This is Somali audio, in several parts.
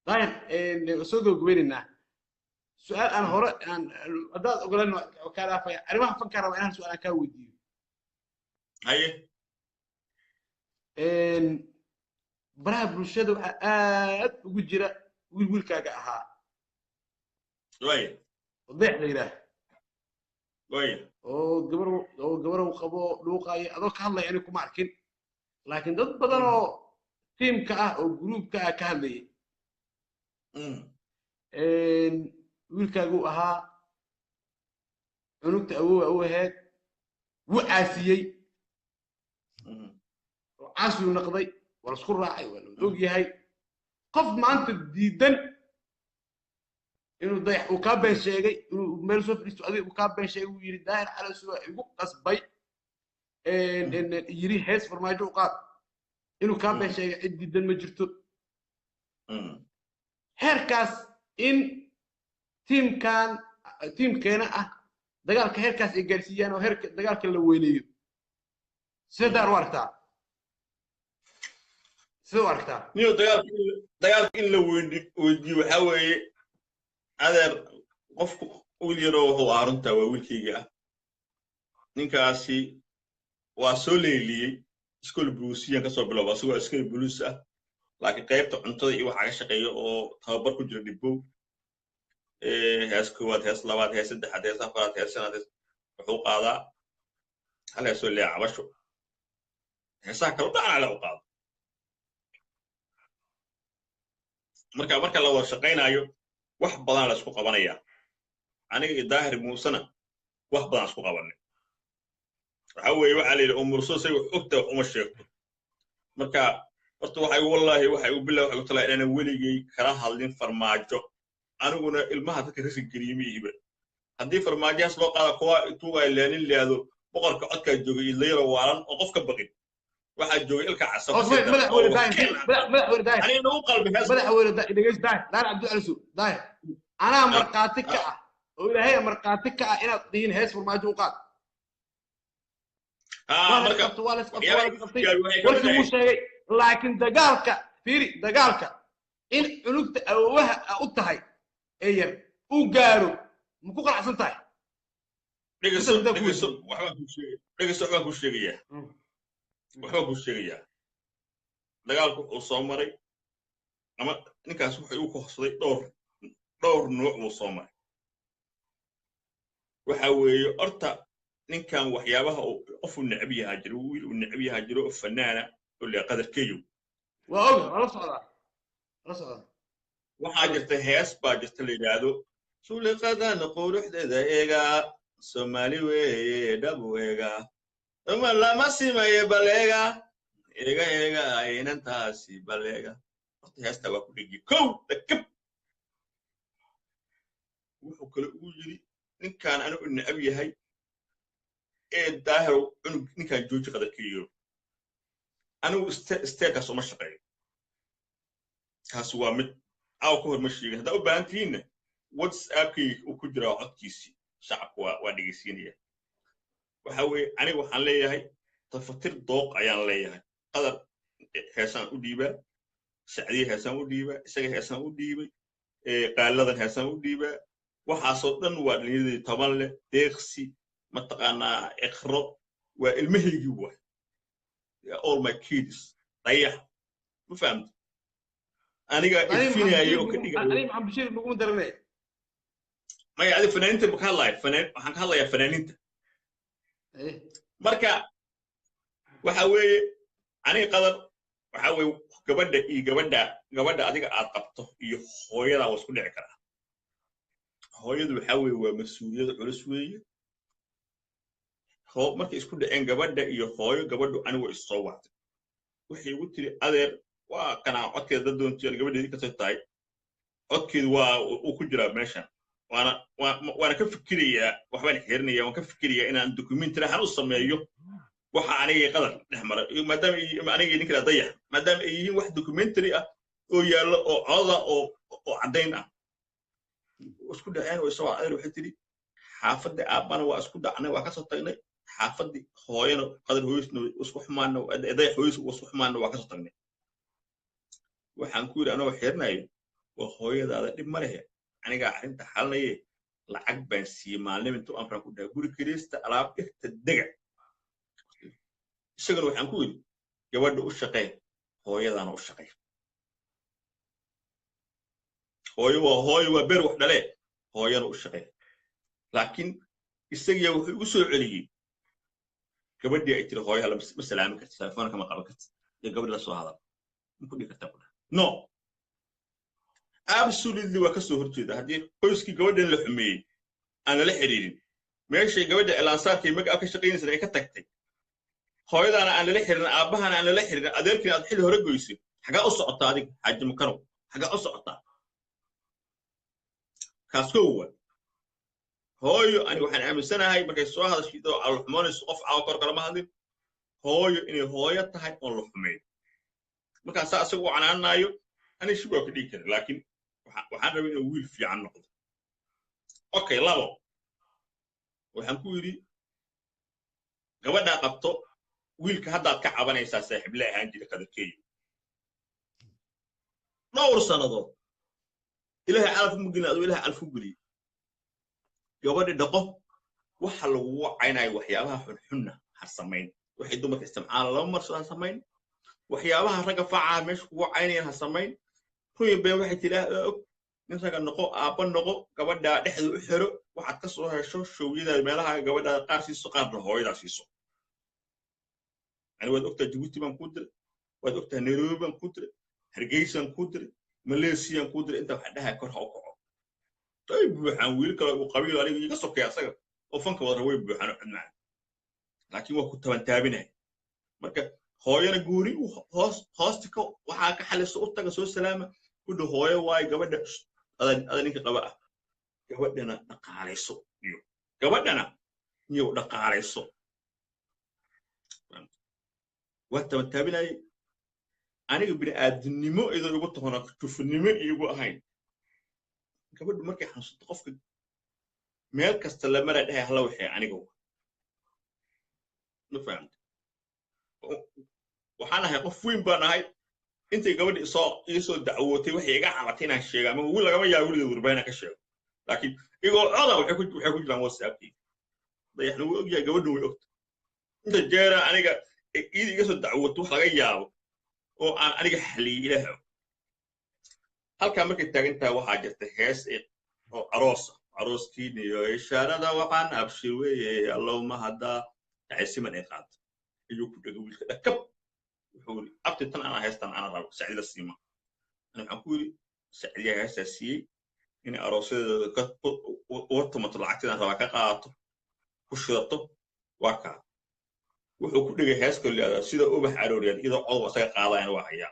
Daahir, soo gabagabaynaynaa. Su-aal aan hore aan haddaad ogolaan kaa dhaafaya, arrimaha fankaa raba inaan su-aal aan kaa weydiiyo. Haye. Baraha bulshada waxaa aad ugu jira wiil wiilkaaga ahaa oo Dayax la yidhaah oo gabar oo gabar uu qabo dhuuqaya adoo ka hadlaya ani kuma arkin, laakiin dad badan oo tiimka ah oo gruubka ah ka hadlayay. Wiilkaaguu ahaa, cunugta awowa u ahayd, wuu caasiyey oo caasiyuu noqday, waa laisku raacay, waa la og yahay. Qof maanta diidan inuu Dayax uu kaa been sheegay, inuu meel soo fadhiisto adiga uu kaa been sheegay, uu yidhi Daahir Calasow waa igu qasbay, yidhi hees Farmaajo u qaad, inuu kaa been sheegay cid diidan ma jirto. Heerkaas in tiimkan tiimkeena ah dagaalka heerkaas ay gaarsiiyaan oo heerka dagaalka la weyneeyo, sidee daar u aragtaa? Sidee u aragtaa? Niyo, dagaalka in la weydiiyo waxaa weeye, adeer, qofku wiil yaroo wuxuu ahaa, runtaa waa wiilkayga ah. Ninkaasi waa soo leeliyey iskool buluusiyan ka soo bilowba asagoo askari buluus ah, laakiin qaybta cuntada iyo waxaa ka shaqeeya oo tababar ku jira dhibbow. Hees koowaad, hees labaad, hees saddexaad, hees afaraad, hees shanaad, hees wuxuu qaadaa hal heesoo leeya cabasho, heesaha kale dhan ale u qaado. Marka la wada shaqaynayo wax badan la isku qabanayaa. Aniga iyo Daahir Muusena wax badan isku qabanay. Waxa weeye, waxaa la yidhi umurso say wax ogta wax uma sheegto. Marka horta waxay, wallaahi, waxay u bilaa, waxay u talaa inaanan weligay kala hadlin Farmaajo. Aniguna ilmaha dadka riski geliye ma ihiba. Haddii Farmaajahaas loo qaada kuwa intuu ay leenin liyaado boqorka codkaa joogay idlayaro waalan oo qof ka baqin waxaa joogay ilka casa. Madaxweyne Daahir, madaxweyne Daahir, aniga nagu qalbi hees. Madaxweyne dhegeyst, Daahir, Daahir Cabdi Calasow, Daahir, anaa markhaati ka ah oo Ilaahay markhaati ka ah inaad dhihin hees Farmaajo u qaad. Waa la marka isqabtay, waa la isqabtay, waa la isqabtay, waxay ka warkii wuu sheegay. Laakiin dagaalka fiiri, dagaalka in cunugta awowaha u tahay ee yar uu gaaro, ma ku qanacsan tahay? Dhegeyso. Inta ku dhegeyso, waxbaan kuu sheegaya, dhegeyso, waxbaan kuu sheegayaa, waxbaan kuu sheegayaa. Dagaalku wuxuu soo maray ama ninkaas wuxuu igu kohsaday dhowr nooc buu soo maray. Waxa weeye, horta ninkan waxyaabaha uu qofuu necab yahaa jiro, wiil uu necab yahaa jiro oo fanaana oo lee Qadarkeeyo. Waa og, waa la socdaa, waa la socdaa. Waxaa jirta hees baa jirta la yidhaahdo suliqadan quruxdeeda eega, Soomaali weeye dhabu eega, uma lama simaye, baleega eega eega inantaasi baleega. Horta heestaa waa ku dhegi kow dhakab. Wuxuu kale ugu yidhi ninkaan anigu necab yahay ee Daahirow, cunug ninkaan jooji Qadarkeeyo. Anigu isteelkaas uma shaqeeyo. Kaasi waa mid caawa ka hor ma sheegin. Haddaa u baahan tihiinna WhatsAppkayga uu ku jiraa codkiisii, shacabku waa dhegeysiinaya. Waxa weeye, aniga waxaan leeyahay tafatir dooq ayaan leeyahay. Qadar heesaan u dhiibaa, Sacdiye heesaan u dhiibaa, isaga heesaan u dhiibay, qaaladan heesaan u dhiibaa. Waxaasoo dhan waa dhallinyaradii toban leh, Deeqsi, mataqaanaa, Iqro, waa ilmahaygii waay, all my kids. Dayax, ma fahamta, aniga ifinaayo oo ka dhigayo. Aniga Maxamed Bashiir laguma daranaya. Maya, adi fanaaniinta ma ka hadlaya, fanaan waxaan ka hadlayaa fanaaniinta. Marka waxa weeye, aniga Qadar waxa weeye gabadha iyo gabadha adiga aad qabto iyo hooyadaa waa isku dhici karaa. Hooyadu waxa weeye waa mas-uuliyad culus weeye. Markay isku dhaceen gabadha iyo hooyo, gabadhu anigu is soo wacday, waxay igu tiri, adeer, waa kanaa codkeeda dad doontiyan gabadheedii kasoo tahay, codkeedu waa uu ku jiraa meeshan. Waana ka fikirayaa, waxbaan xirinaya, waan ka fikirayaa inaan documentary ahaan u sameeyo waxa aniga Qadar dhex mara, maadaama aniga ninka Dayax, maadaama ay yihiin wax documentary ah oo yaallo oo coda oo caddayn ah. Isku dhaceen way soo, adeer, waxay tiri xaafaddii aabbana waa isku dhacnay, waa kasoo tagnay, xaafaddii hooyana, Qadar hooyisna isku xumaana, Dayax hooyis isku xumaana, waa kasoo tagnay. Waxaan ku yidhi anagoo xirinayo, Waa hooyadaada dhib ma lehe, anigaa arrinta xalinaye. Lacag baan siiyey maalin intuu amraan ku dhahay guri kirista, alaab dhigta, dega. Isagana waxaan ku yidhi gabadha u shaqee, hooyadaana u shaqee. Hooyo waa hooyo, waa beer wax dhalee, hooyana u shaqee. Laakiin isagiya wuxuu igu soo celiyey gabadhii ay tiri hooyaha ma salaami karti, telefoonka ma qaban karti, iyo gabadhi la soo hadal ma ku dhigi kartaa. Ku dhaha no, absolutely waa ka soo horjeeda. Haddii qoyskii gabadhan la xumeeyey aan lala xiriirin, meeshay gabadha cilaansaarkii magaca ka shaqaynaysan ay ka tagtay, hooyadaana aan lala xiriirin, aabbahana aan lala xiriirin, adeerkiina aad xilli hore goysay, xagaa u socotaa adiga, Xaaji Makarow? Xagaa u socotaa? Kaas kow wa. Hooyo aniga waxaan aaminsanahay markay soo hadashay oo calool xumoonayso, qof caawa kor kalama hadlin, hooyo inay hooyo tahay oon la xumeyn. Markaan saa isagu u canaanaayo, aniga shib waa ka dhigi kara, laakiin waxaan rabay inuu wiil fiican noqdo. Okay, labo, waxaan ku yidhi gabadhaa qabto wiilka haddaad ka cabanaysaa saaxiib la ahaan jira Qadarkeeyo dhowr sannadood. Ilaahay calaf uma gelin, aduu Ilahay calaf u geliyey. Gabadhi dhaqo, waxa lagugu caynayo waxyaabaha xunxunna ha samayn, waxay dumarka isticmaala lama marsado ha samayn, waxyaabaha ragga facaha meesha kugu caynayaan ha samayn. Ruyi been waxay tidhi og nin ragga noqo, aabba noqo, gabadhaa dhexda u xero, waxaad ka soo hesho showyadaada meelaha gabadhaada qaar siiso, qaarna hooyadaa siiso. Yani waad ogtahay Jabuuti baan kuu diray, waad ogtahay Nairobi baan kuu diray, Hargeysaan kuu diray, Malaysiyan kuu diray, intaa waxa dhahay kor ha u kaco. Way buuxaan wiil kale uu qabiil aniga iga sokeya asaga oo fanka wada way buuxaan oo cid, laakiin waa ku tabantaabinaya. Marka hooyana guuri hoos hoosta ka waxaa ka xaliso, u taga, soo salaama, ku dhow hooyo waayo gabadha ada ninka qaba ah, gabadhana dhaqaalayso iyo gabadhana niyow dhaqaalayso. Waa tabantaabinayay aniga bini'aadinimo idoo igu tahona jufinimo iigu ahayn. Gabadhu markay xanuunsato, qofka meel kasta lamara dhahay hala waxay aniga ma fahamta. Waxaan ahay qof weyn baan ahay. Intay gabadhi isoo iisoo dacwootay waxay iga cabatay inaan sheego ama wiil lagama yaabo weligeed warbaahin ka sheego, laakiin igoo coda waxay ku jiraan WhatsAppkii. Dayaxna wuu ogyahay, gabadhu way ogta inta jeera aniga iida iga soo dacwooto wax laga yaabo oo aan aniga xaliyey. Ilaah og halkaa markay taagan tahay waxaa jirta hees oo aroosa, arooskiiniyo ishaarada waxaan abshir weeye allowma haddaa dhacaysiman ay qaato ayuu ku dhegay wiilka dhakab. Wuxuu yidhi abti tan anaa heestan ana rabo, Sacdila siima. Ani waxaan ku yidhi Sacdiyaa heestaa siiyey inay aroosyadeeda uga tumato, lacagteedan rabaa ka qaadato ku shidato. Waa kaa wuxuu ku dhegay hees koo layihahdaa sida ubax arooriyaad, iyadoo codob asaga qaadayana waa hayaa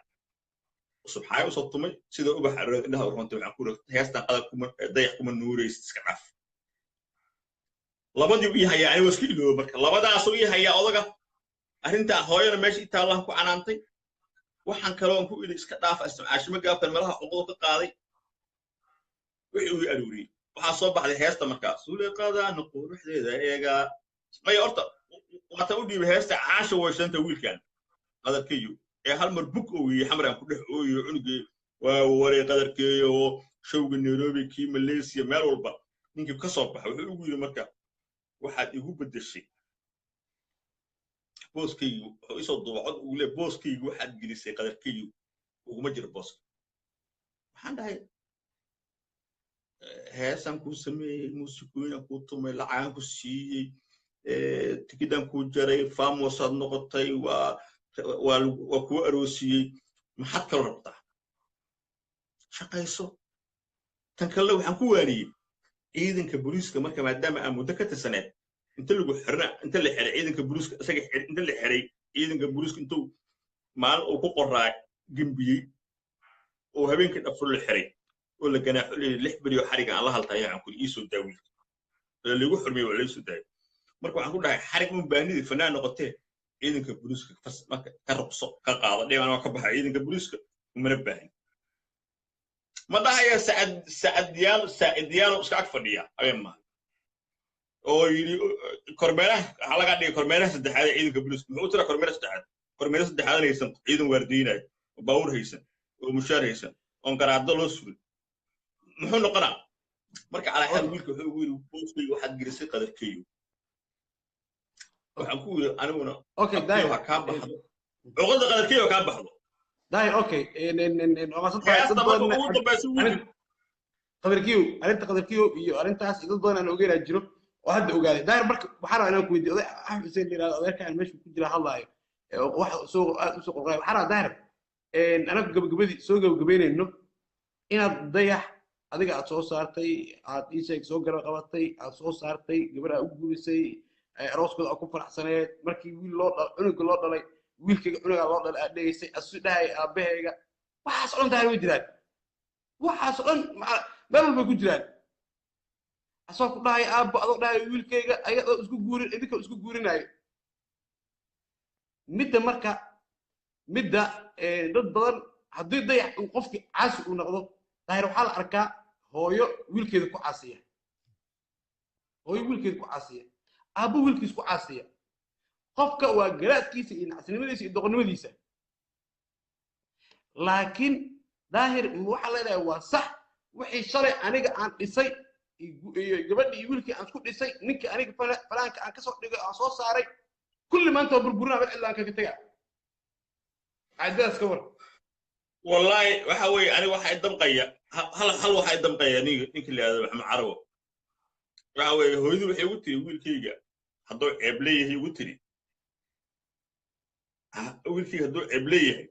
subxaayo usoo tumay sida ubax arooriyaad indhaha u runtay. Waxaan ku yidhi heestan qadar kuma dayax kuma nuuraysid, iska dhaaf. Labadii ii hayaa aniga iska iloobo. Marka labadaasuu ii hayaa odaga arrintaa hooyana meesha itaallaan ku canaantay. Waxaan kaloo ku idhi iska dhaafa isticmaashimo gaabkan meelaha cuqudu ka qaaday. Wixii uu aruuriyey waxaa soo baxday heesta markaa suleeqadaan quruxdeeda eegaa maya. Horta waatan u dhiibay heesta caasha wayshanta wiilkan Qadarkeeyo ee hal mar bug ooyey, xamraan ku dhex ooyey cunugii waa waray Qadarkeeyo oo showga Nairobi kii Malaysia meel walba ninkii ka soo baxay. Wuxuu ugu yidhi marka waxaad igu beddeshay booskaygu, wuxuu isoo duuba cod ugu leey booskaygu waxaad gelisay Qadarkeeyo uguma jiro booska. Waxaan dhahay heesaan kuu sameeyey, muusikooyinaan kuu tumay, lacagaan ku siiyey, tikidaan kuu jaray, famosaad noqotay, waa waa waa kuu aroosiyey, maxaad kaloo rabtaa? Shaqayso. Tan kalena waxaan ku waaniyey ciidanka booliiska marka maadaama aan muddo ka tirsaneed inta lagu xirna, inta la xiray ciidanka booliiska isaga, inta la xiray ciidanka booliiska intuu maalin uu ku qoraa gembiyey oo habeenkii dhafur la xiray oo la ganaaxo leeyahay 6 beri oo xariga aan la haltay. Waxaan ku ii soo daa wiilka lagu xurmeeyey, waa lagu soo daayay. Marka waxaan ku dhahay xarig uma baahnidi, fanaan noqotee ciidanka booliiska marka ka ruqso ka qaado dhiban waa ka baxay ciidanka booliiska umana baahin. Ma dhahaya sacad sacadyaal saacidiyaal iska ag fadhiya habeen maaha oo yidhi kormeeraha waxaa laga dhigay kormeeraha saddexaad ee ciidanka booliiska. Muxuu u tiraa kormeeraha saddexaad? Kormeeraha saddexaadan haysan, ciidan waardiinayo oo baawur haysan oo mushaar haysan oon garaado loo surin. Muxuu noqonaa marka calaa xaal wiilka wuxuu ugu yidhi booskayga waxaad gelisay qadarkeeyo. Waxaan ku yidhi aniguna okay daahir ha kaa baxdo cuqada qadarkeeyo kaa baxdo daahir. Okay, heesta marka ugu dambaysa wiilka qadarkiyo, arrinta qadarkiyo iyo arrintaas dad badan aan ogeynaa jiro oo hadda ogaaday. Daahir, marka waxaan rabaa inaan ku weydiiyo oday Axmed Xuseen la yidhahdo, adeerkaan meeshu ku jira hadlaayo wax soo aad usoo qorqoray. Waxaan rabaa daahir, anagu gabagabadii soo gabagabeynayno, inaad dayax adiga aad soo saartay, aad ii sheeg soo garab qabatay, aad soo saartay gabar aad u guurisay, arooskooda aad ku faraxsaneed, markii wiil loo dhalay, cunuga loo dhalay, wiilkayga cunugaa loo dhalay aad dhegaysay, asu dhahay aabahayga. Waxaas oo dhan daahir way jiraan, waxaas oo dhan meel walbay ku jiraan. Asoo ku dhahay aabbo, adoo dhahay wiilkayga, ayadoo isku guurin, idinkoo isku guurinayo. Midda marka midda dad badan haddii dayax uu qofkii caasi uu noqdo, daahir, waxaa la arkaa hooyo wiilkeeda ku caasiya, hooyo wiilkeeda ku caasiya, aabbo wiilkiis ku caasiya. Qofka waa garaadkiisa iyo nacasnimadiisa iyo doqonnimadiisa. Laakiin daahir, waxaa leedahay waa sax wixii shalay aniga aan dhisay iyo gabadhii iyo wiilkii aan isku dhisay, ninkii aniga falaanka aan kasoo dhigay, aan soo saaray, kulli maanta waa burburinaa, mid cidlaan kaga tegaa. Caadadaas ka war. Wallahi waxa weeye aniga waxa i damqaya hal hal, waxa i damqaya ninka la yidhahdo Maxamed Carabo. Waxa weeye hooyadu waxay ugu tiri wiilkayga hadduu ceeb leeyahay, ugu tiri wiilkayga hadduu ceeb leeyahay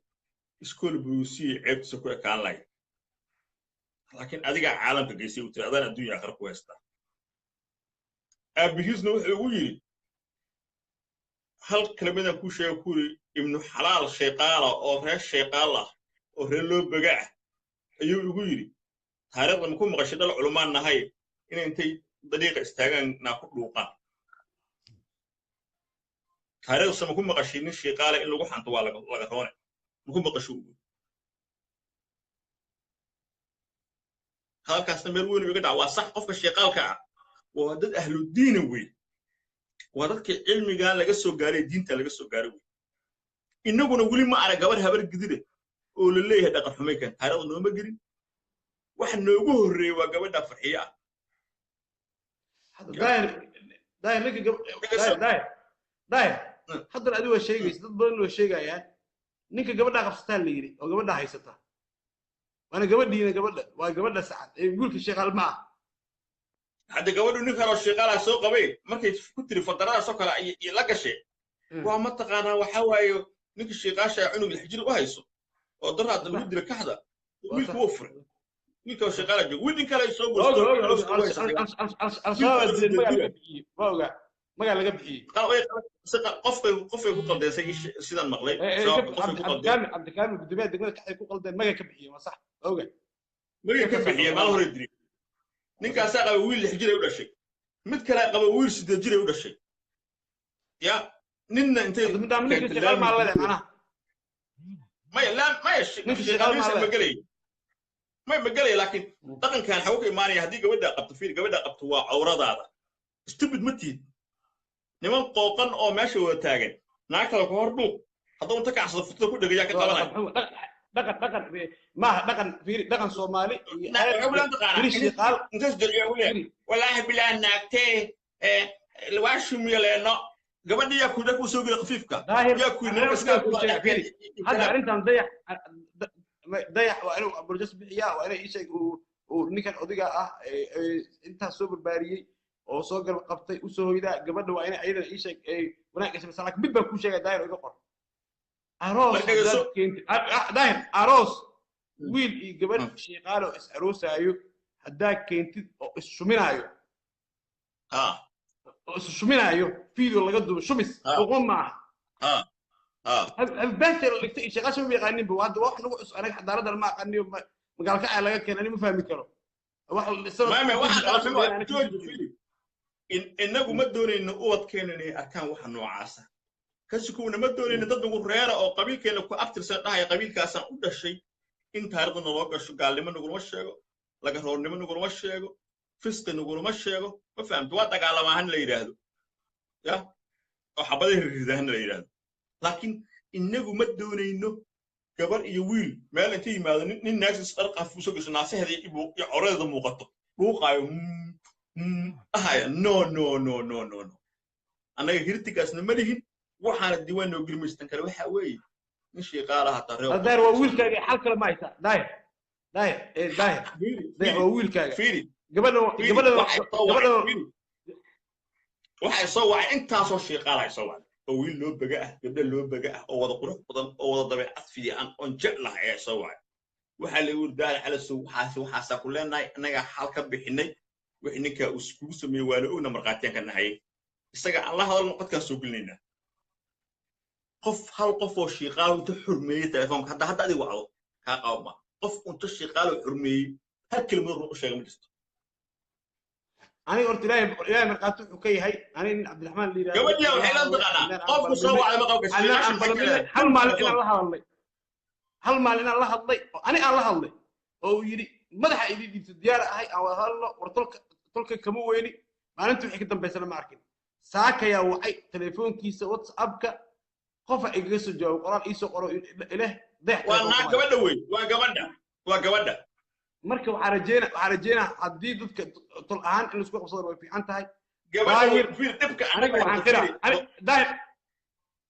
iskool buu siiyey ceebtiisa ku ekaan lahayd, laakiin adigaa caalamka geysay, u tiri, adaan adduunya aakhira ku haystaa. Aabihiisna wuxuu ugu yidhi hal kelmadaan kuu sheega, ku yidhi ibnu xalaal shayqaala oo reer shayqaal ah oo reer loo baga ah ayuu igu yidhi. Taariikhda ma ku maqashay dhal culumaan nahay inay intay dariiqa istaagaan naa ku dhuuqaan? Taariikhdase ma ku maqashay nin shayqaala in lagu xanto waa laga roone? Ma ku maqashay? Ugu hadalkaasna meel weyn iga dhaca. Waa sax, qofka shayqaalka ah waa dad ahludiina wey, waa dadka cilmigaa laga soo gaaray, diinta laga soo gaaray wey. Innaguna weli ma arag gabar habar gidire oo la leeyahay dhaqan xumay kan taariikhda nooma gelin. Waxa noogu horreeyey waa gabadha Farxiye ah. Daahir, daahir, ninka daahir, daahir, daahir, haddana adigu waa sheegaysa, dad badan waa sheegayaan ninka gabadhaa qabsataa la yidhi oo gabadhaa haysata, waana gabadhiina, gabadha waa gabadha Sacad ee wiilka sheeqaal ma ah. Hadda gabadhu nin kaloo sheeqaalaa soo qabay markay ku tiri fadaradaasoo kale ay la gashay. Waa mataqaanaa, waxa waaye ninka sheeqaasha cunug 6 jir u hayso oo daraadda lagu dila kaxda, wiilku wuu furay, wiilka oo sheeqaala jooga, wiil nin kale ay soo Al-Shabaab dileen, magac laga bixiyey, waa ogaa, magac laga bixiyey. Qofay ku qaldeen sidaan maqlay, qofay ku qaldeen. Cabdikaamil, Cabdikaamil gudoomiyaha degmada kaxday ku qaldeen, magac ka bixiyey, waa sax, waa ogaa. Magac ka bixiyey maal hore dilay. Ninkaasaa qaba wiil 6 jir ay u dhashay, mid kale qaba wiil 8 jir ay u dhashay, ya ninna intay middaa ninka sheeqaal maa leedahay macnaha? Maya, laa, maya. Ninka sheeqaal maa ma leedahay. Gelaya, may ma gelaya, laakiin dhaqankan xagu ka imaanaya haddii gabadha qabto, fiir, gabadha qabto waa cawradaada, stupid ma tihid. Niman qooqan oo meesha wada taagan naagtada ku hor dhuuq, hadduu inta kacsado futada ku dhegayaa ka qabanaya. Dhaqan, dhaqan maaha, dhaqan, fiiri, dhaqan Soomaali iyo shiiqaal. Intaas jilciya u leeyahay, wallaahi bilaa naagtee waa shumyaleeno gabadhi yaa kuda ku soo geli khafiifka daahir yaa ku hadda arrintan dayax, dayax waa inuu burjas bixiyaa, waa inay isheeg uu ninkan odiga ah intaas soo barbaariyey oo soo garab qabtay u soo hoydaa. Gabadha waa inay ayadana isheeg ay wanaag samaysaa. Laakiin mid baan kuu sheegaya daahir, iga qor: aroos haddaad keentid daahir, aroos wiil iyo gabadh shiiqaalo is aroosaayo haddaad keentid oo is shuminaayo, oo is shuminaayo, video laga dubo, shumis luqma maaha. Albaabta la dhigtay iyo shaqaasha ma yaqaaninba. Hadda wax lagu cus anaga xadaaradan ma aqaniyo, magaalka ayaa laga keenay, ani ma fahmi karo. Innagu ma doonayno ubadkeena inay arkaan waxa noocaasa kasikuuna, ma doonayno dad nagu reera oo qabiilkeena ku abtirsan dhahaya qabiilkaasaan u dhashay in taariikhda naloo gasho. Gaalnimo nagulama sheego, lagaroornimo nagulama sheego, fisqi nagulama sheego, ma fahamto? Waa dagaalama han la yidhaahdo ya oo xabada hirrida han la yidhaahdo, laakiin innagu ma doonayno Gabar iyo wiil meel inta yimaado nin naagtiis dhar qaaf usoo gasho naasaheeda iyo coradeeda muuqato dhuuqaayo ahaya. No, no, no, no, no, no, annaga hirtigaasna ma lihin, waxaana diiwaan noo geli maystan kale. Waxa weeye nin shiiqaala hataa reer. Daahir, waa wiilkaaga, xal kale ma haysa. Daahir, Daahir, Daahir, Daahir, waa wiilkaaga. Fiiri. Gabadha, gabadha, gabadha. Waxay soo wacay intaasoo shiiqaala ay soo wacay oo wiil loo baga ah, gabdho loo baga ah, oo wada qurux badan oo wada dabeecad fiican oon jeclahay ayaa soo wacay. Waxaa lagu yiri, Daahir Calasow, waxaas waxaasaa ku leenahay, annagaa xal ka bixinay wixii ninkaa uu kugu sameeyey, waana ogna, markhaatiyaan ka nahayay, isaga aan la hadalno, qodkaan soo gelinaynaa. Qof, hal qof oo shiiqaalo inta xurmeeyey telefoonka hadda adiga wacdo kaa qabo ma qof unta shiiqaalo xurmeeyey hal kelimad run u sheega ma jirto. Aniga horta Ilaahay markhaati wuxuu ka yahay, aniga nin Cabdiraxmaan la yidhahdo Gabadhiya waxay la taqaanaa qofku soo wacday ma qabo. Anaa aan balaminay hal maalin inaan la hadalnay, hal maalin inaan la hadlay oo ani aan la hadlay oo uu yidhi madaxa idin dhiibto, diyaar ahay aan wada hadalno. War tolka, tolka kama weyni. Maalinta wixii ka dambaysana ma arkin. Saakayaa wacay telefoonkiisa WhatsAppka, qofa igaga soo jawaabay, qoraal iisoo qoro ileh deex. Waa naa gabadha wey, waa gabadha, waa gabadha. Marka waxaa rajeynaa haddii dadka tol ahaan in laisku qabsado way fiican tahay. Gabadha fiir dhibka. Aniga waxaan qiraa, Daahir,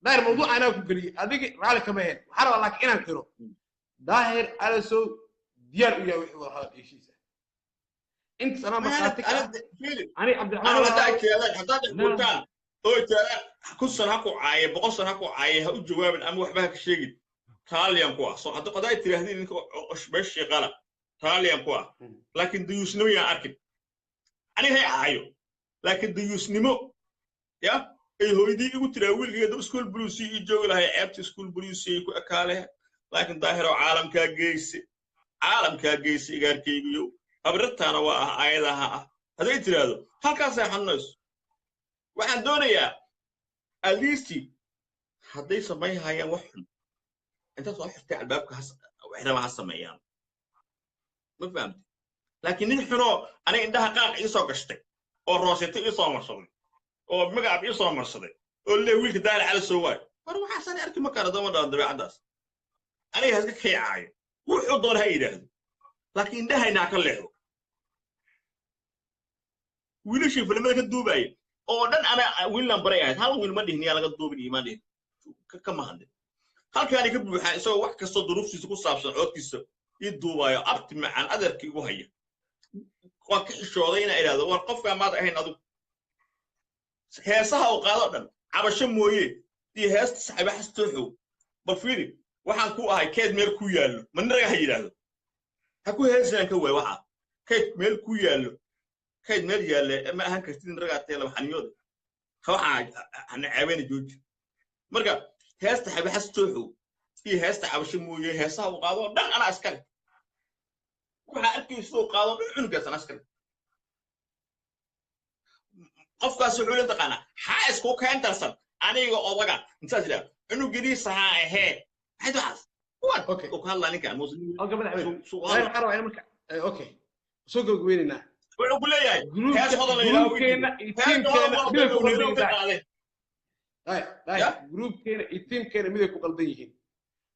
Daahir, mawduuca anaa ku geliyey, adigi raalli kama ahayn. Waxaa rabaa laakiin inaan qiro Daahir Alasow diyaar u yahay wixii wada hadal heshiis ah intaas anaa markhaati ka ah. Ani Cabdiraxmaan Haddaa jeedaan, haddaad dhigtaan oo jeedaan, 1000 san ha ku caaye, 100 san ha ku caaye, ha u jawaabin ama waxba ha ka sheegin, raaliyan ku ah. So hadda haddaa tiraahdin ninka meesha shiiqala, raaliyan ku ah, laakiin dayuusnimo yaan arkin. Aniga hay caayo, laakiin dayuusnimo ya ay hooydii igu tiraa wiilkayga dab school bluesi ii joogi lahay, ceebta school bluesi ay ku ekaale. Laakiin Daahiro, caalamkaa geyse, caalamkaa geyse, igaarkaygiyo habrartaana waa ah aayadaha ah hadday tiraahdo halkaasay xanunayso. Waxaan doonayaa at least hadday samaynhayaan wax xun intaad soo xirtay albaabka wax raba ha sameeyaan, ma fahamtay? Laakiin nin xunoo aniga indhaha qaaq ii soo gashtay oo roosito ii soo marsaday oo magacaab ii soo marsaday oo lee wiilka Daahir Cali soo waayo, war waxaasaan arki ma kara dama dhalan dabeecaddaas. Aniga haska keecaayo, wuxuu doona ha yidhaahdo, laakiin indhahaynaa ka leexdo. Wiilashii filimada ka duubaaya oo dhan ana wiilan baray ahayd, hal wiil ma dhihin yaa laga duubin iyo ma dhihin, kama hadlin. Halkaani ka buuxaa isagoo wax kastoo duruuftiisa ku saabsan codkiisa ii duubaayo, abti macaan adeerkii igu haya. Waan ka xishooday inaa idhahdo war qofkaa maad ahayn adigu. Heesaha uu qaado dhan cabasho mooye iyo heesta saxiiba xastooxow, bal fiiri, waxaan ku ahay keed meel ku yaallo, ma nin raga ha yidhaahdo ha ku heesinaan ka waay. Waxaa kayd meel ku yaallo, kayd meel yaalle ma ahan kartid nin ragaa tee laba xaniyooda waxaa hana ceebeyna jooji. Marka heesta xabiba xastooxow iyo heesta cabasho mooye, heesaha uu qaado dhan anaa iskale. Waxaa arkaysa uu qaado dhan cunugaas anaa iskale. Qofkaas wuxuu la taqaanaa xaa isku keentarsan aniga odaga intaas yidhaha cunugadiisa ha ahee, maxay waxaas kuwan uu ka hadlaa ninkan? Okay, madaxweyne, waxaan rabaa in marka okay soo gabagabeynaynaa. Wuxuu ku leeyahay hees hodan la yidhaha. Groupkeena iyo tiimkeena miday ku qaldan yihiin? Groupkeena iyo tiimkeena miday ku qaldan yihiin?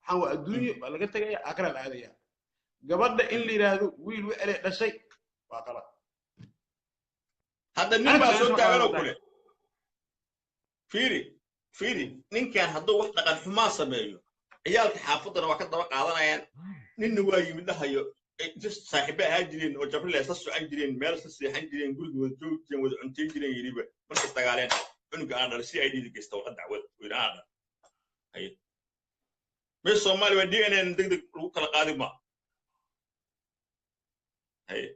Waxaan waa adduunyo, waa laga tegaya, aakhira la aadaya. Gabadha in la yidhaahdo wiil wecele dhashay waa qalad. Hadda nin baa soo taaganoo kule, fiiri, fiiri, ninkan hadduu wax dhaqan xumaa sameeyo ciyaalka xaafaddana waa ka daba qaadanayaan. Ninna waa yimid dhahayo just saaxiibo ahaan jireen oo jabrile isla socon jireen, meel isla seexan jireen, guriga wada joogi jireen, wada cuntayn jireen, yidhiba markay dagaaleen cunuga aan dhalay si ay dhiidi geysta warqad dacwad uu yidhi aan dhalay. Haye, meesha Soomaaliya waa DNA deg deg lagu kala qaadi ma haye.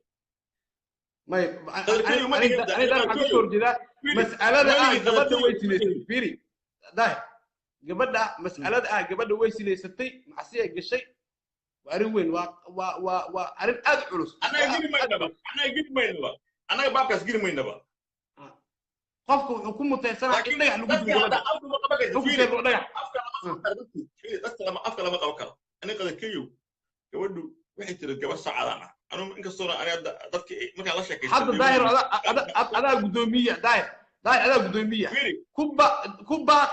May aniga waxaan kasoo horjeedaa mas'alada ah gabadha way sinaysatay. Fiiri Daahir, gabadha mas'alada ah gabadha way sinaysatay, macsiya gashay, waa arrin weyn, waa arrin aad u culus. Annaga geli maynaba, annaga geli maynaba, annaga baabkaas geli maynaba. Qofka wuxuu ku mutaysanaa in dhagax lagu dilo gabadha xukunkeeda waa dhagax. Dadka lama afka lama qaban karo. Aniga qadakayow gabadhu waxay tiri gabadh sacadaan ah, anu inkastoona ani hadda dadki markaan la sheekaysto. Hadda Daahir adaa guddoomiya, Daahir, Daahir adaa guddoomiya, ku baaq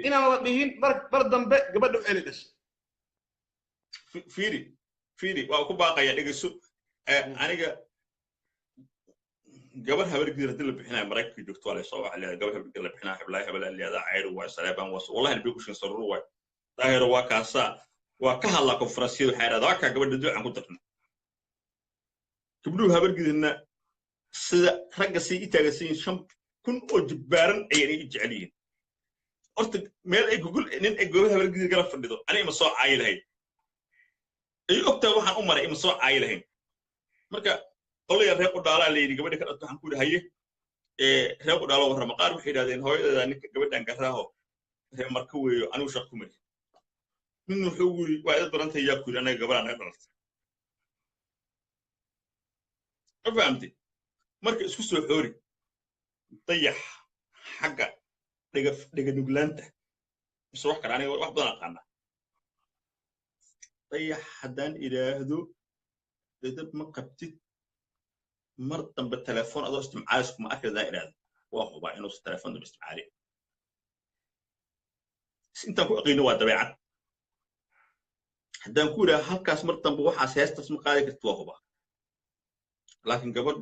inaan la dhihin mar dambe gabadha u celi dhashay. Fiiri, fiiri, waa ku baaqaya, dhegeyso. Aniga gabar habar gidir haddii la bixinayo Maraykanka joogto waa laysoo waxa leedahay gabar habar gidir la bixinayo, heblaay hebel leedahay, cayr waay, saleebaan waa, wallahi nabi kushin sarur waay, Daahiro waa kaasaa, waa ka hadlaa konferansiyada, waxay idhahdaa waa kaa gabadha duucan ku darna. Gabdhuhu habar gidirna sida ragga say i taagansan yihiin 5000 oo jibbaaran ayay i jecel yihiin. Horta meel ay gogol nin ay gabar habar gidir gala fadhido ani ima soo caayi lahayn, ay ogtahay waxaan u maray, ima soo caayi lahayn. Marka qolaya reer qudhaalaa la yidhi gabadha ka dhalto, waxaan ku yidhi haye, reer qudhaalo warrama. Qaar waxay yidhahdeen hooyadeeda ninka gabadhan garaaho reer marka weeyo, anigu shaq ku mari. Midna wuxuu ugu yidhi waa ida darantay, yaa ku yidhi anaga gabadhaa naga dhalatay, ma fahamtay? Marka isku soo xoori Dayax xagga dhega dhega nuglaanta mise wax kale, aniga wax badan aqaanaa. Dayax haddaan idhaahdo edab ma qabtid, mar dambe telefoon adoo istimcaalis kuma arki haddaan idhaahdo, waa hubaa inuusan telefoon dambe isticmaalin. Intaan ku aqiino waa dabeecad. Haddaan ku idhaahdo halkaas mar dambe waxaas heestaas ma qaadi kartid, waa hubaa. Laakiin gabadh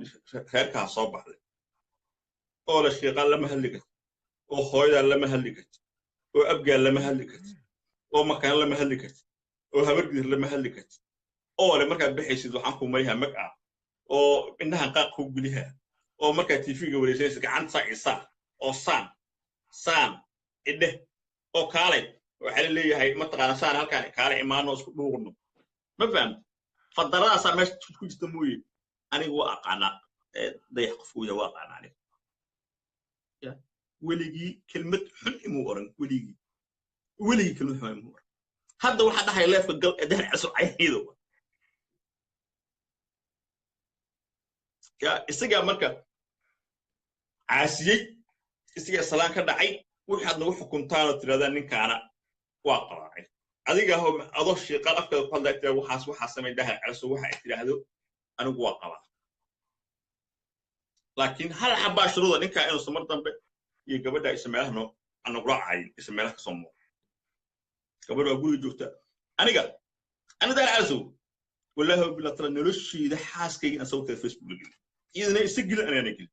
reerkaa soo baxday oo la shiiqaan lama hadli kartid, oo hooyadaa lama hadli kartid, oo abgaal lama hadli kartid, oo makaan lama hadli kartid, oo habargidir lama hadli kartid, oo le markaad baxaysid waxaan ku marihaa mag ah, oo indhahan qaaq kuu gelihaa, oo markaad tv-ga wareegsanaysid gacanta saa isaa oo saan saan idheh oo kaalay, waxaa la leeyahay mataqaana saan halkaan kaale imaano isku dhuuqno, ma fahamti? Fadaradaasaa meesha ku jirta mooye. Aniga waa aqaanaa Dayax qofku yahay, waa aqaanaa. Aniga weligii kelmad xun imuu oran, weligii weligii kelmad xun imuu oran. Hadda waxaa dhahaya leefka gal ee Dahar Cusub cayaydo ya isagaa marka caasiyey, isagaa salaan ka dhacay. Waxaad nagu xukuntaan oo tidhahdaan ninkaana waa qabaacay, adiga adoo shiiqaal afkaada ku hadlaa tiraa waxaas waxaa samay Dahar Cusub, waxa ay tidhaahdo anigu waa qabaa. Laakiin hal xabaa shuruuda, ninkaa inuusan mar dambe iyo gabadha isa meelaha noo anagula cayin, isa meelaha kasoo muuqo. Gabadha waa guriga joogta. Aniga ani Daar Calasow, wallahi bila tala noloshayda xaaskayga inaan sawirkeeda Facebook la gelin, iyadana isa gelin, anaana gelin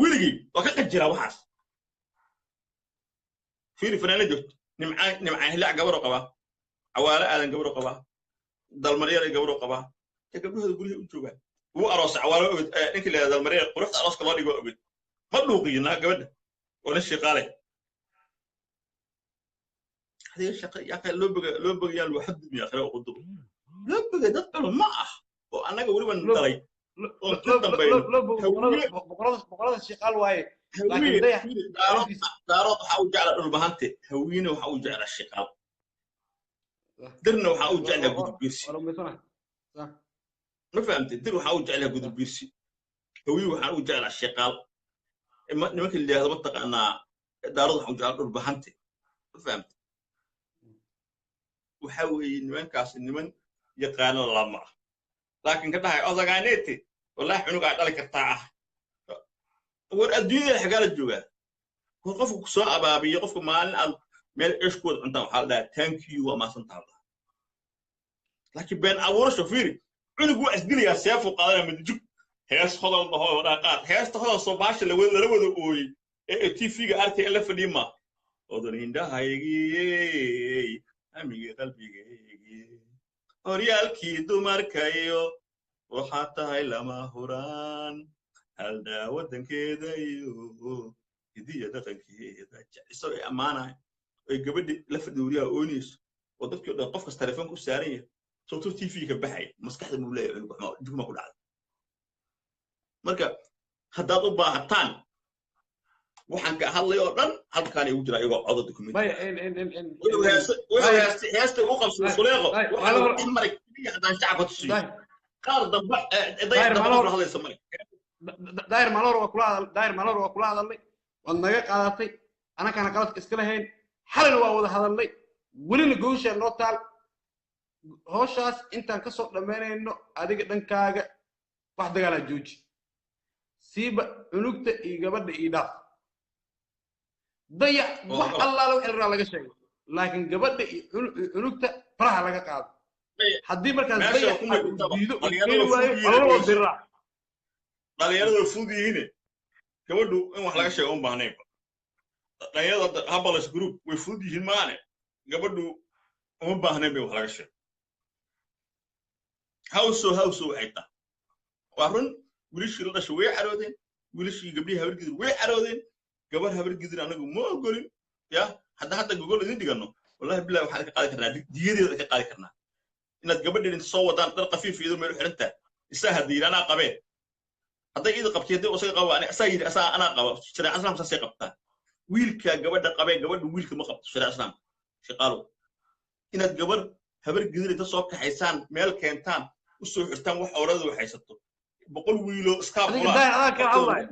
weligii, waa ka qajiraa waxaas. Fiiri fanaana joogto, Nimcaan, Nimcaan Hilaac gabadhoo qabaa, Cawaale Aadan gabadhoo qabaa, Dalmaryar gabadhoo qabaa, ee gabdhahooda guryaha u joogaan. Wuu aroosay Cawaale oged, ninkii la yidhahdo Dalmaryar quruxda arooska loo dhigo oged, ma dhuuqiyo naa gabadha oo nin shiiqaale. Adiga shaqa yaa loo boga, loo bogayaa lagu xadgudbiya akhira oo qudubo loo bogay. Dad culamo ah oo annaga weliba dhalay oo ka dambayno. Boqorada shiiqaal waaye, laakiin Dayax Daarood waxaa u jeclaa Dhulbahante, Hawiine waxaa u jeclaa shiiqaal, Dirna waxaa u jeclaa Gudubbiirsi, ma fahamtay? Dir waxaa u jeclaa Gudubbiirsi, Hawiye waxaa u jeclaa shiiqaal, nimanka la yidhahdo mataqaanaa Daarood waxaa u jeclaa Dhulbahante, ma fahamtay? Waxa weeye nimankaasi niman yaqaano lama ah, laakiin ka dhahay odagaaneete wallahi cunugaa dhali kartaa ah. War adduunyada xagaa la joogaa? War qofku ku soo abaabiyo, qofka maalin aad meel ceesh ku wada cuntaan waxaa la dhahaa thank you, waa maasantaa la dhahaa. Laakiin been abuurasho, fiiri, cunug waa isdilayaa, seefuu qaadanaya, madijug hees hodol dhaho dhaa qaad heesta hodol soo baasha lala wada ooyey ee tv-ga arkay la fadhiyi ma odan indhahaygii amigii qalbigaygii horyaalkii dumarkayo waxaa tahay lama huraan haldhaa waddankeeda iyo hidiya dhaqankeeda, isagoo ay ammaanayo ay gabadhi la fadhi wariyaha oonayso oo dadkii o dhan qof kasta telefoonka u saaran yahay, sababtuu tv ka baxay maskaxda muu leeyahay cunug waxma jugma ku dhacday. Marka haddaad u baahataan waxaan ka hadlay oo dhan halkaan igu jira iyagoo codo document. Heesta ugu qabsada Suleeqo waxaa dhex maray keliya haddaan shacabka tusiyo qaar dambe Dayax dambe qof hadlaysa male. Daahir maalor waa kula hadal, Daahir maalor waa kula hadalnay, waad naga qaadatay, anakana qaladka iska lahayn. Xalina waa wada hadalnay, welina gooshaa noo taal howshaas intaan kasoo dhammaynayno. Adiga dhankaaga wax dagaalaa jooji, siiba cunugta iyo gabadha iyo dhaaf Dayax. Wax allaala wixii la rabaa laga sheego, Laakiin gabadha iyo cunugta faraha laga qaado. Haddii markaas dayax diido keeni waayo, waa lala wada diraa. Dhalinyarada way fudud yihiine, gabadhu in wax laga sheego uma baahnaynba. Dhalinyarada habalas group way fudud yihiin maane, gabadhu uma baahnayn bay wax laga sheego. Hawso hawso waxay tahay waa run. Wiilashii la dhashay way caroodeen, wiilashii gabdhihii Habargidir way caroodeen. Gabar Habargidir anagu ma ogolin ya. Hadda gogol idin dhiganno, wallahi billahi, waxaan ka qaadi karnaa diyadeeda, ka qaadi karnaa inaad gabadheen inta soo wadaan dhar khafiif iyadoo meel u xirantaa isaa hadda yidhi anaa qabee. Hadday iyada qabtay, haddii isaga qabo, asaa yidhi asaa anaa qaba. Shareeca Islaamka saasay qabtaa. Wiilka gabadha qabee, gabadha wiilka ma qabto shareeca Islaamka. Shaqaalow, inaad gabar Habar Gidir inta soo kaxaysaan, meel keentaan, u soo xirtaan wax awrada waxaysato, 100 wiilo iskaab. Daahir, adaa kala hadlaayo.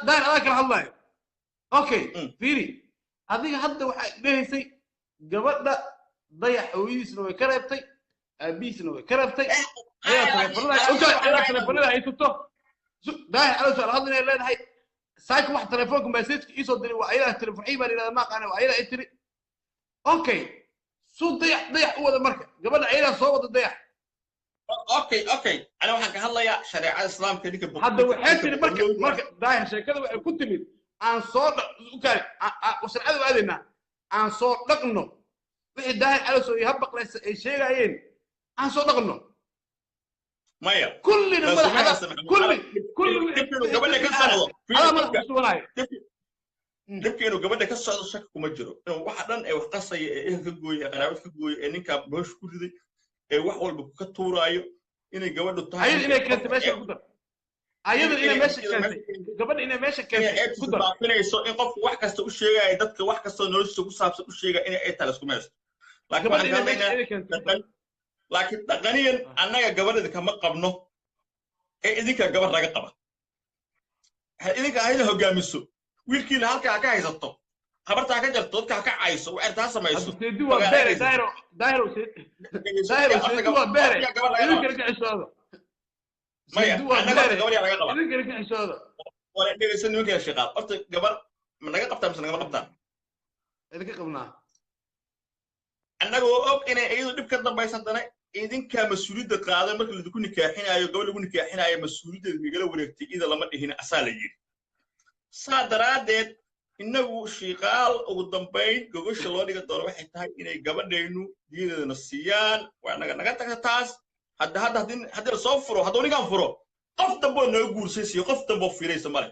Daahir, adaa kala hadlaayo. Okay, fiiri, adiga hadda waxaa dhehaysay gabadha Dayax hooyadiisna way ka reebtay, aabihiisna way ka reebtay, ayaa taleefanada haysato. Daahir calow su'aal hadda inay leedahay saaka wax telefoonka message-ka iisoo diray waa ayadaa tiri, Farxii baa la yidhahdaa, ma aqaana, waa ayadaa ay tiri. Okay, suu Dayax u wada marka gabadha ayadaa soo wada Dayax. Okay, ana waxaan ka hadlayaa shareecada Islaamka, ninka Hadda waxay tiri marka Daahir, sheekada waxay ku timid aan soo ukaari shareecada u aadaynaa, aan soo dhaqno wixii Daahir Calosow iyo Habaqleysa ay sheegaayeen, aan soo dhaqno. Maya. Kullina madaxda kulli inuu gabadha ka socdo adaa madax ku suganaayo. Dhibka inuu gabadha ka socdo shaki kuma jiro. Inuu waxa dhan ee wax qasaya, ee ehel ka gooya, ee qaraabad ka gooya, ee ninkaa bosh ku riday, ee wax walba ka tuuraayo, inay gabadhu tahay. Ayada inay keentay meesha ku dar, ayada inay meesha keentay, gabadha inay meesha keentay ku dar. Baafinayso in qofku wax kasta u sheegaya, dadka wax kasta noloshiisa ku saabsan u sheegaya, inay ay tahay isku meesto. Laakiin gabadha inay meesha inay keentay. Laakiin dhaqaniyan annaga gabadha kama qabno ee idinka gabar naga qaba. Idinka hayda hogaamiso, wiilkiina halkaa ka haysato, habarta ha ka jarto, dadka ha ka cayso, waxay taa samayso. Seedi waa beere, Daahiro, Daahiro, Daahiro, seedi waa beere, idinkana ka xishooda. Maya, annaga gabar yaa laga qaba. Idinkana ka xishooda. Wala dhegeysan nimanka shaqaal. Horta gabar ma naga qabtaa mise nagama qabtaan? Idinka qabnaa. Annagoo og inay iyadu dhib ka dambaysa, haddana idinkaa mas-uuliyadda qaaday. Marka laidinku nikaaxinaayo, gabadh lagu nikaaxinaayo, mas-uuliyaddeeda nagala wareegtay, ida lama dhihin, asaa la yidhi. Saa daraaddeed innagu shiiqaal ugu dambayn gogosha loo dhiga doono waxay tahay inay gabadhaynu diyadeedana siiyaan. Waa naga naga tagta taas. Hadda haddii lasoo furo, hadduu ninkaan furo, qof damboo naga guursay siiyo, qof damboo fiiraysa male,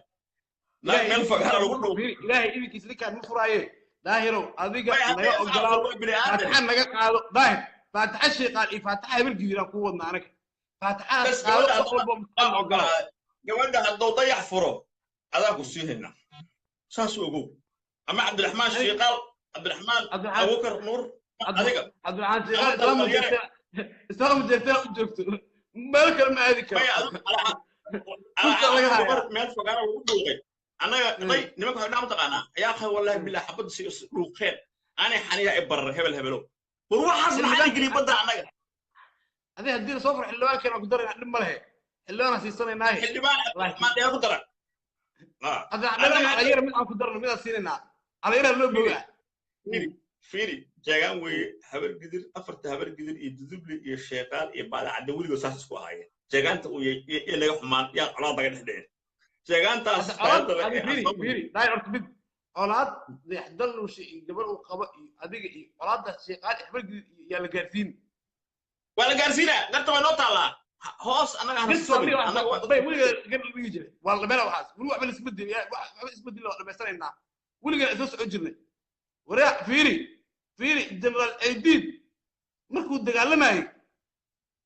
naag meel fagaara lagu dhuuq. Ilaahay idinkiis ninkaan ma furaaye. Daahirow, adiga naga ogolaado, faataxa naga qaado. Daahir, faataxa shiiqaal iyo faataxa Habargidiraan kuu wadna anaga. Faataxadas qaado, qof walba ogolaa. Gabadha hadduu Dayax furo, adaa ku sii haynaa, saas ogow. Ama Cabdiraxmaan Shiiqaal, Cabdiraxmaan Abubakar Nuur, adiga. Cabdiraxmaan Shiiqaal islaam jeertana u joogto, meel kale ma aadi karo. Meel fogaana lagu dhuuqay annaga day nimanka waxay dhaa mataqaanaa ayaa qay, wallahi billah, xabadda si is dhuuqeen aanay xaniya ay barar hebel hebelow. War waxaas maxaa geliy badda annaga? Adi haddii lasoo furo xildhibaankeena ku darayna, dhib ma lehe, xildhibaanaan siisanaynaaye. Xildhibaan Cabdiraxmaan Dheer ku dara. Cabdiraxmaan Calayara mid aan ku darno, midaan siinaynaa Calayara loo bogaa. Fiiri, fiiri, jeegaan weeye Habar Gidir, afarta Habar Gidir iyo Duduble iyo Sheeqaal iyo Baadacadde weligood saas isku ahaayeen. Jeegaanta uu iyo laga xumaan yaa colaad laga dhex dhicin jeegaantaas. Fiiri, fiiri Daahir, horta mid colaad Dayaxdaluusha iyo gabar uu qabo iyo adiga iyo colaadda Sheeqaal iyo Habar Gidir yaa la gaarsiin. Waa la gaarsiinaa, garta way noo taallaa hoos annaga. Weliga gar dhigi jiray waa la dhameyna waxaas. Weli waxba la isbedel, waxba isbedel waa dhamaysanaynaa. Weligan isla socon jirnay. Waraa fiiri, fiiri, Generaal Aydiid markuu dagaalamayay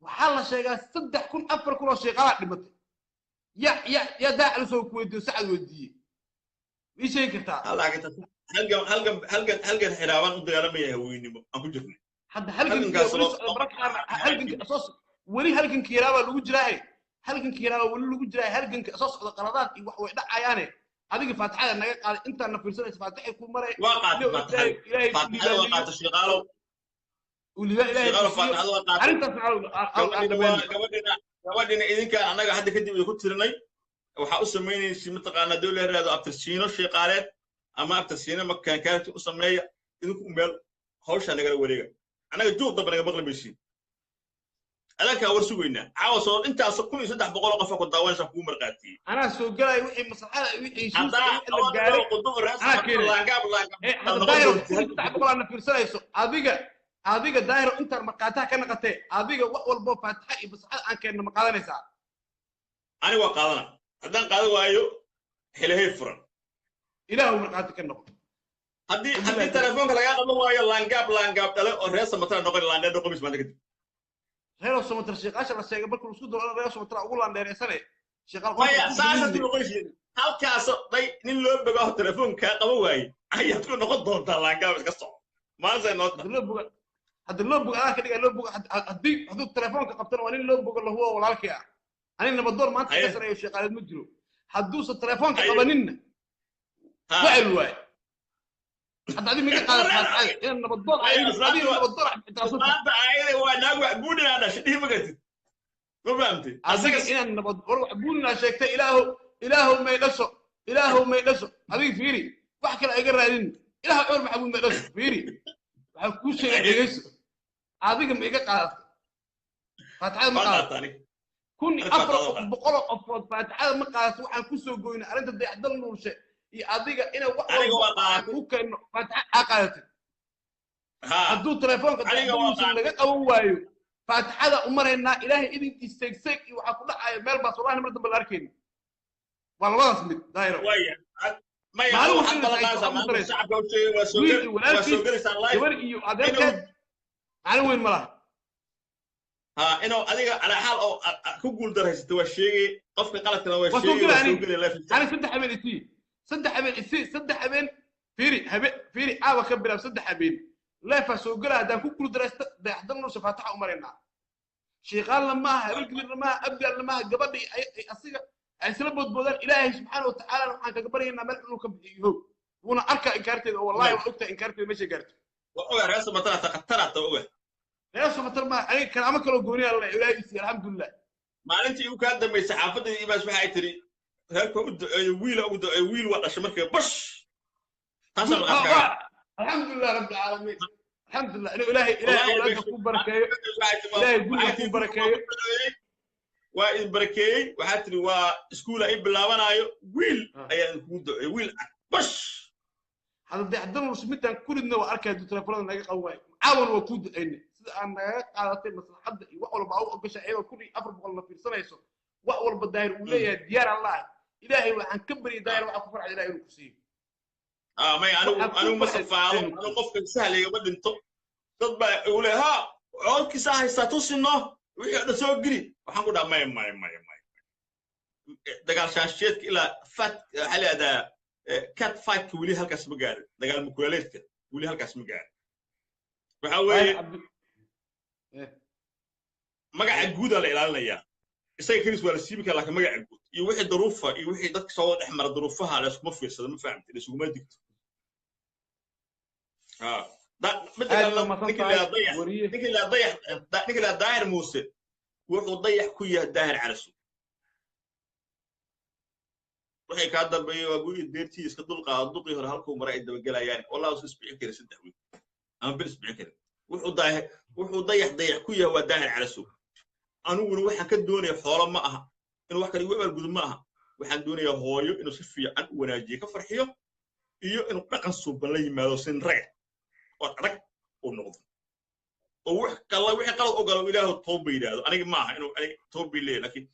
waxaa la sheegaa 3000, 4000 oo sheeqaalaa dhimatay. Ya daac la soo ku weydiiyo, Sacad weydiiyey, ii sheegi kartaa? Halgan xiraabaan u dagaalamaya haweenimo aan ku jirnay. Hadda halganka weli halganka yaraabaa lagu jiraahe, halganka yaraabaa weli lagu jiraahe, halganka soo socda qaladaad iyo wax way dhacayaane. Adiga faatixada naga qaaday, intaan na fiirsanaysa faatixay ku maray. Waa qaatay faatixada, faatixada waa qaatay Shiiqaalow. Uliba Ilaahay faatixada waa qaatay. Arrintaas gabadhina idinka annaga hadda kadib idinku tirinay waxaa u samaynaysa mataqaanaa dowla yaraado abtirsiino shiiqaaleed ama abtirsiino makaankaarti u sameeya. Idinku meel hawshaa nagala wareega, annaga juuq damba naga maqli maysiin. Adankaa war sugaynaa caawa soo intaas 1300 oo qofa ku daawanaysa kugu marqaatiyey. Anaa soo gelaya wixii maslaxada, wixii heshiiska, wixii la gaaray anaa keenaya. Hadda Daahir, 1300 aadna fiirsanayso adiga. Adiga Daahir, intaan markhaataha ka naqatee, adiga wax walbo faatixa iyo maslaxada aan keenna ma qaadanaysaa? Ani waa qaadana. Haddaan qaadan waayo, xilahey furan. Ilaahu markhaati ka noqo. Haddii telefoonka lagaa qaban waayo, laangaab laangaab dhale oo reer Samatana noqon, laandheer noqomis maanta kadib. Reer Somatar sheeqaasha la sheegay marka isku daro, reer Somatar ugu laandheereysane sheeqaal. Maya, saasad ku noqonaysid halkaas day nin loo bogaa telefoonka kaa qaban waaye ayaad ku noqon doontaa laangaab. Iska soco maanta noo. Hadda loo boga, hadda loo boga adaa ka dhiga loo boga. Haddii hadduu telefoonka qabtana, waa nin loo bogo lahuwa walaalkii ah. Ani nabadoon maanta ka sareeyo sheeqaaleed ma jiro. Hadduusan telefoonka qabaninna, wacel waaye. Hadda adi miga qaadat faatixada inaan nabadoon, adiga nabadoon ixtiraamsan. Maanta ayada waa naag wax buudhinaa dhashay, dhihi ma kartid, ma fahamtid? Adiga inaan nabad war wax buuninaa sheegtay. Ilaahow, Ilaahow may dhasho, Ilaahow may dhasho. Adiga fiiri, wax kale iga raadin. Ilaah Cumar Maxamuud may dhasho. Fiiri, waxaa kuu sheegay, dhegeyso. Adiga ma iga qaadatay faatixada? Ma qaadatay 1400 oo qofood faatixada ma qaadato? Waxaan ku soo goynay arrinta Dayaxdal Nuurshe iyo adiga inay wax walba aan ku keenno faatixa aa qaadatay. Hadduu telefoonka Dayaxdal Nuurshe laga qaban waayo, faatixada u maraynaa. Ilaahay idinkiis seegseeg iyo waxaa ku dhacaya meel baas, wallahi mar dambe la arkayni. Waa labadaas mid, Daahiro. Wiil iyo walaalkiis, gabar iyo adeerkeed, macno weyn ma laha. Ha, inuu adiga calaa xaal oo ku guuldarhaysata waa sheegay, qofka qaladkana waa sheegay, waa soo gelay. Ani 3 habeen isii, 3 habeen isii, 3 habeen. Fiiri, habe fiiri, caawa ka bilaab 3 habeen leefaa soo gelaa. Haddaan ku guuldaraysta Dayaxdal Nuurshe, faataxa u maraynaa. Shiiqaalna maaha, Habargidirna maaha, Abgaalna maaha. Gabadha asiga ay isla boodboodaan, Ilaahay subxaana watacaala waxaan kaga baryaynaa meel inuu ka bixiyo hoog. Wuuna arkaa inkaarteeda oo wallahi waa ogtahay inkaarteeda meeshay gaarto. Waa ogaa, reer Samatana khatarata oga. Reer Samatar maaha, aniga karaamo kaloo gooniyaa la Ilaahay siiya, alxamdulilah. Maalintii igu kaa dambaysay xaafadda imaas waxa ay tiri reerka u duceeyo, wiila ugu duceeyo, wiil waa dhashay markii bash taasaa la arkaa. Alxamdulilah rabbi alcaalamiin, alxamdulilah inuu Ilaahay awlaadka ku barakeeyo, Ilaahay guriga ku barakeeyo. Waa idin barakeeyey, waxaa tiri waa iskuula i bilaabanaayo, wiil ayaa idinkugu duceeyey, wiil bash. Hadda Dayaxdal Nuurshe midaan ku ridna waa arkaya hadduu telefoonada naga qaban waayo. Caawan waa kuu duceynay sida aan nagaga qaadatay maslaxadda iyo wax walba aa u ogashay, ayagoo 1400 la fiirsanayso. Wax walba Daahir uu leeyahay diyaar aan laahay. Ilaahay waxaan ka baryay, Daahir, waxaa ku farxay Ilahay inuu ku siiyo. May, anigu ma safaado, anigu qofka sahlayga ma dhinto. Dad baa igu leeya ha codkiisa haystaa tusino, wixii o dhan soo geli. Waxaan ku dhaha may may may may, dagaal shaasheedka ilaa fat waxaa leedahaa cat fightka weli halkaas ma gaarin, dagaal mukuleeleedka weli halkaas ma gaarin. Waxa weeye magaca guudaa la ilaalinayaa. Isaga kelis waa la siibi kara, laakiin magaca guud iyo wixii daruufa iyo wixii dadka soo dhex mara daruufaha la iskuma fiirsado, ma fahamti? La iskuma digto. Ninka la Daahir Muuse wuxuu dayax ku yahay Daahir Calasow. Waxay kaa dambeeyey waa gurigi deertii iska dulqaado, duqii hore halkuu maray ay dabagelayaan. Wallahi usan isbixin karin 3 wiil ama bil isbixin karin. Wuxuu daahir, wuxuu dayax dayax ku yahay waa Daahir Calasow. Aniguna waxaan ka doonaya xoolo ma aha, inuu wax kale igu abaalgudo ma aha. Waxaan doonayaa hooyo inuu si fiican u wanaajiyo, ka farxiyo, iyo inuu dhaqan suuban la yimaado, sin raga oo adag uu noqdo, oo wax kala wixii qalad ogalo Ilaahu tooba yidhaahdo. Aniga ma aha inuu aniga tooba leeyahay, laakiin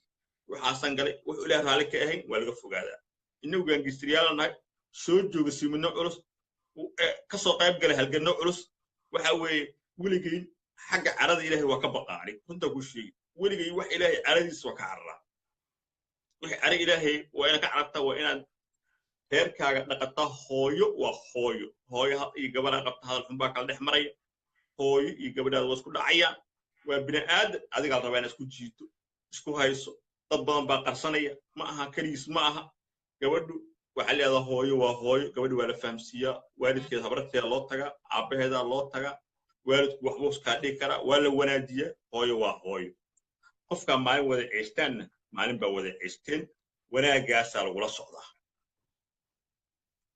waxaasan galay wuxuu Ilaah raalli ka ahayn waa laga fogaadaa. Innagu gaangistriyaala nahay, soo jooga simino culus, ka soo qayb galay halganno culus. Waxa weeye weligay xagga carada Ilaahay waa ka baqaa. Aniga runtaa kuu sheegi, weligay wax Ilaahay caradiisa waa ka cararaa. Wixii cara Ilaahay waa inaad ka carartaa, waa inaad reerkaaga dhaqataa. Hooyo waa hooyo, hooyo iyo gabadhaa qabta hadal xun baa kala dhex maraya, hooyo iyo gabadhaada waa isku dhacayaan, waa bini aadan. Adigaa la rabaa inaad isku jiito, isku hayso. Dad badan baa qarsanaya, ma aha keligiis ma aha. Gabadhu waxaa leedaha hooyo waa hooyo, gabadhu waa la fahamsiiyaa, waalidkeeda habarteeda loo tagaa, aabbaheedaa loo tagaa, waalidku waxbuu iskaa dhigi karaa, waa la wanaajiyaa. Hooyo waa hooyo. Qofkaa maalin wada ceeshtaanna maalin baa wada ceeshteen, wanaagaasaa lagula socdaa.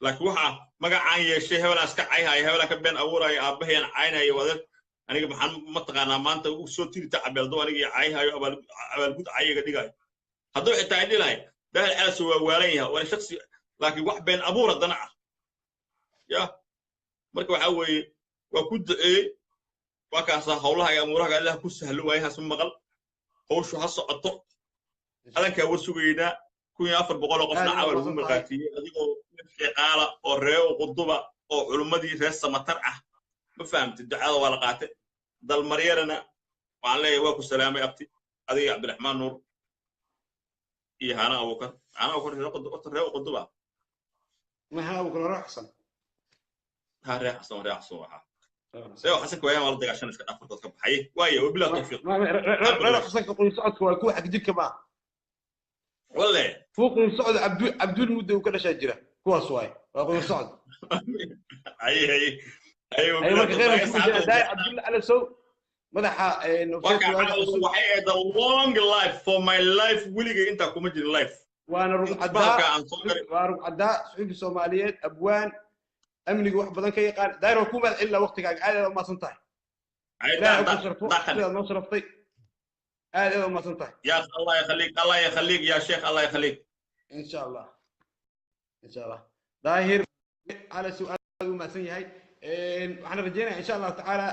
Laakiin waxa magacaan yeeshay hebelaan iska cayhaya, hebelaan ka been abuuraya, aabbahayaan caynaya, wadeer aniga maxaan mataqaanaa maanta u soo tirita cabeeldo aniga cayhayo abaalgud cayiga dhigayo. Hadduu xitaa ay dhilahay Daahir Calasow waa waalan yahay, waana shaksi, laakiin wax been abuur haddana ah ya. Marka waxaa weeye waa ku duceeyey, waa kaasaa howlaha iyo amuuraha Allah ku sahlo, waayahaas ma maqal, hawshu ha socoto, adankaa war sugaynaa. 1400 oo qofna caawa lagu marqaatiyey adigoo sheeqaala oo reeo quduba oo culummadii reer Samatar ah, ma fahamtid? Ducada waa la qaatay. Dalmaryarana waxaan leeyahay waa ku salaamay abti, adiga Cabdiraxmaan Nuur iyo Haana Abuukar. Haana Abuukar reer quduba. Haana Abuukar reer Xasan. Ha, reer Xasan, reer Xasan waxaa reer Xasanka waayaan waa la dagaashan iska dhaaf farkood ka baxay waaye. Wabilah tawfiiq. Reer Xasanka qoyn socodka waa kuwa xag jirka ma walle kuwa qoyn socod Cabdul muddo uu ka dhashaa jira, kuwaas waaye waa qoyn socod. Ay ay ay, marka khayr Daahir Cabdulla Calasow madaxa. Waxay ahayd a long life for my life, weligay intaa kuma jirin life. Waana rugcadaa, waa rugcadaa suxufi Soomaaliyeed, abwaan amniga wax badan ka yaqaan. Daahir, waa kuu mahad celina waqtigaaga, aad aad umahadsan tahay. Ilaahay ku sharfo sidaad noo sharaftay, aad aad umahadsan tahay. يا الله يخليك، الله يخليك يا شيخ، الله يخليك. ان شاء الله، ان شاء الله. Daahir Calasow aad u mahadsan yahay. Waxaan rajeynayaa insha Allahu tacaala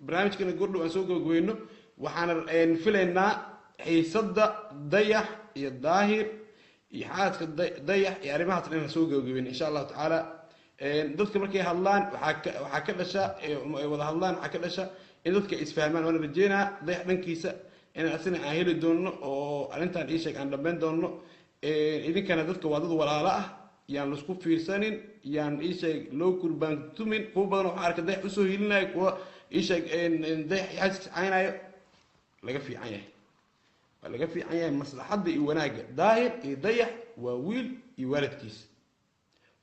barnaamijkana gordhow aan soo gabagabayno. Waxaan filaynaa xiisadda Dayax iyo Daahir iyo xaaska Dayax iyo arrimahaas inaan soo gabagabayno insha Allahu tacaala. Dadka markay hadlaan waxaa ka dhasha, ay wada hadlaan, waxaa ka dhasha in dadka isfahmaan. Waana rajeynaa Dayax dhankiisa inaan asina aan heli doono oo arrintan ii sheeg aan dhammayn doono. Idinkana dadka waa dad walaalo ah, yaan laisku fiirsanin, yaan ii sheeg loo kurbaantumin. Kuwa badan waxaan arkay Dayax usoo hilinayo, kuwa ii sheeg Dayax xaaskiisa caynayo. Laga fiican yahay, waa laga fiican yahay. Maslaxadda iyo wanaagga Daahir iyo Dayax waa wiil iyo waalidkiis,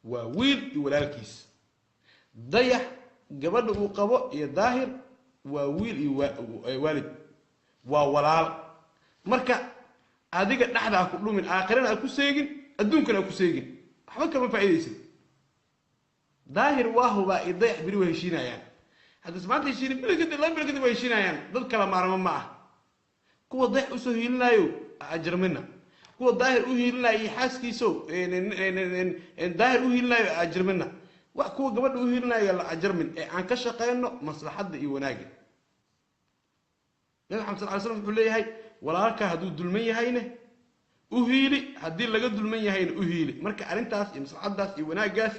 waa wiil iyo walaalkiis. Dayax gabadha uu qabo iyo Daahir waa wiil iyo waalid, waa walaal. Marka adiga dhexda ha ku dhumin, aakhirana ha ku seegin, adduunkana ha ku seegin, waxba kama faa'iidaysid. Daahir waa hubaa iyo Dayax beri waa heshiinayaan. Hadda maanta heshiinin, bil kadib, 2 bil kadib waa heshiinayaan. Dad kala maarmo ma ah. Kuwa Dayax usoo hiilinayo ajarmina, kuwa Daahir u hiilinayo iyo xaaskiiso Daahir u hiilinayo ajarmina, wax kuwa gabadha u hiilinayo la ajarmin, ee aan ka shaqeyno maslaxadda iyo wanaagga. Nabi Maxamed sal ly slam wuxuu leeyahay: walaalka hadduu dulman yahayne u hiili, haddii laga dulman yahayna u hiili. Marka arrintaas iyo maslaxaddaas iyo wanaaggaas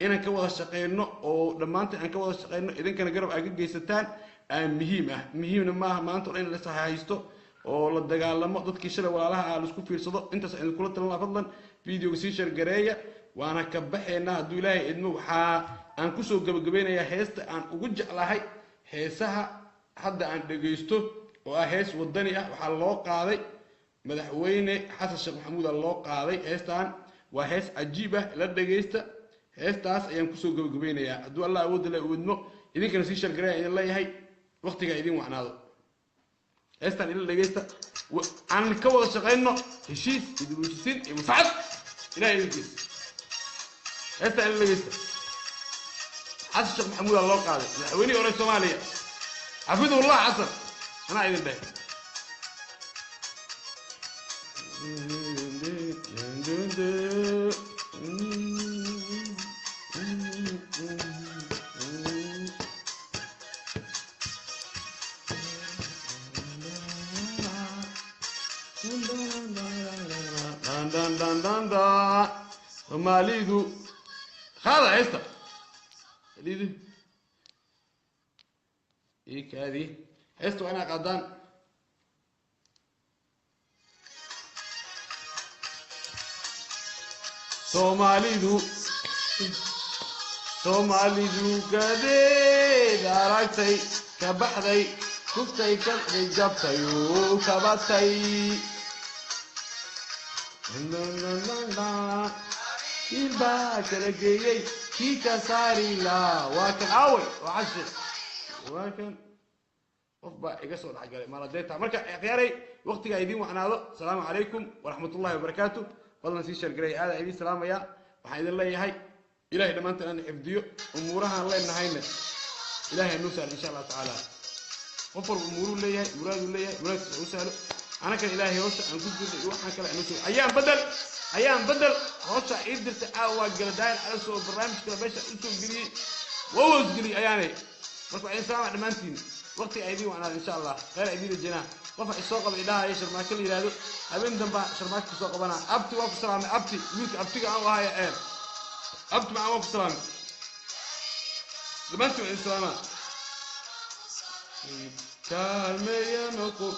inaan ka wada shaqeyno oo dhammaanteen aan ka wada shaqeyno, idinkana garab aad ka geysataan aa muhiim ah. Muhiimna maaha maanta o dhan in la haysto oo la dagaalamo dadkii shalay walaalaha ah, laisku fiirsado. Intaas idin kula talin lahaa. Fadlan videoga sii share gareeya, waana ka baxaynaa hadduu Ilaahay idmo. Waxaa aan kusoo gabagabeynayaa heesta aan ugu jeclahay heesaha hadda aan dhegaysto, oo ah hees wadani ah. Waxaa loo qaaday madaxweyne Xasan Sheekh Maxamuuda loo qaaday heestan. Waa hees cajiib ah, la dhegaysta heestaas ayaan kusoo gabagabeynayaa hadduu Allah awoodda le uu idmo. Idinkana sii share gareeya idin leeyahay, waqtigaa idin wacnaado. Heestan ila dhegaysta, aan ka wada shaqayno heshiis iyo dib u heshiisiin iyo maslaxad Ilahay idinkiis. Heestan ila dhegaysta, Xasan Sheekh Maxamuuda loo qaaday, madaxweynihii hore Soomaaliya, xafidullah Xasan, anaa idin dhahay. Soomaalidu qaada heesta lidu ikaadi, heesta waa inaa qaadaan. Soomaalidu, Soomaalidu gadeed aragtay, ka baxday, kuftay, ka jabtay, kabatay, kiil baa kala geeyey, kii ka saari laa waa kan aaway, waa Xasan, waa kan. Qof baa iga soo dhexgalay maaladeeta. Marka akhyaaray, waqtiga idiin wacnaado. Asalaamu calaykum waraxmatullahi wabarakaatu. Fadlan sii share garay. Aada idiin salaamaya, waxaan idin leeyahay Ilaahay dhammaanteen aan xifdiyo. Umuurahaan leenahayna Ilaahay noo sahlo, insha Allah tacaala. Qof walba umuuruu leeyahay, muraaduu leeyahay, muraadkiisa u sahlo. Anakana Ilaahay hawsha aan ku jirnay iyo waxaan kale anoo soo ayaan bedel, ayaan bedel hawsha ii dirtay. Caawa waa gala Daahir Calaso oo barnaamij kale meesha u soo geliyey, waa hoosgeliyey ayaanay. Marka waxaan salaama dhammaantiin, waqtiga ay idiin wacnaada, insha Allah khayr ay idiin rajaynaa. Qofa isoo qaba idhahaya Sharmaake la yidhaahdo, habeen dambaa Sharmaake kusoo qabanaa. Abti, waa ku salaamay abti, wiilka abtiga aan u ahaya ee abti macaan, waa ku salaamay dhammaantiin, waa idin salaamaa. Kaalmeeya noqo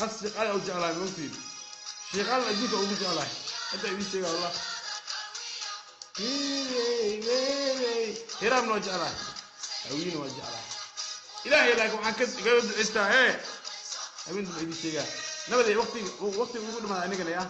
asiqaada u jeclahay, maogtiin shiiqaalna adduunka ugu jeclahay, hadda idiin sheega wallah. Hiraamna waa jeclahay, hawiina waa jeclahay. Ilaahay laakiin waxaan ka igaga ducaystaa ee habeen dambe idiin sheegaa. Nabadey, waqtiga waqtiga ugu dhamaada anigana ya.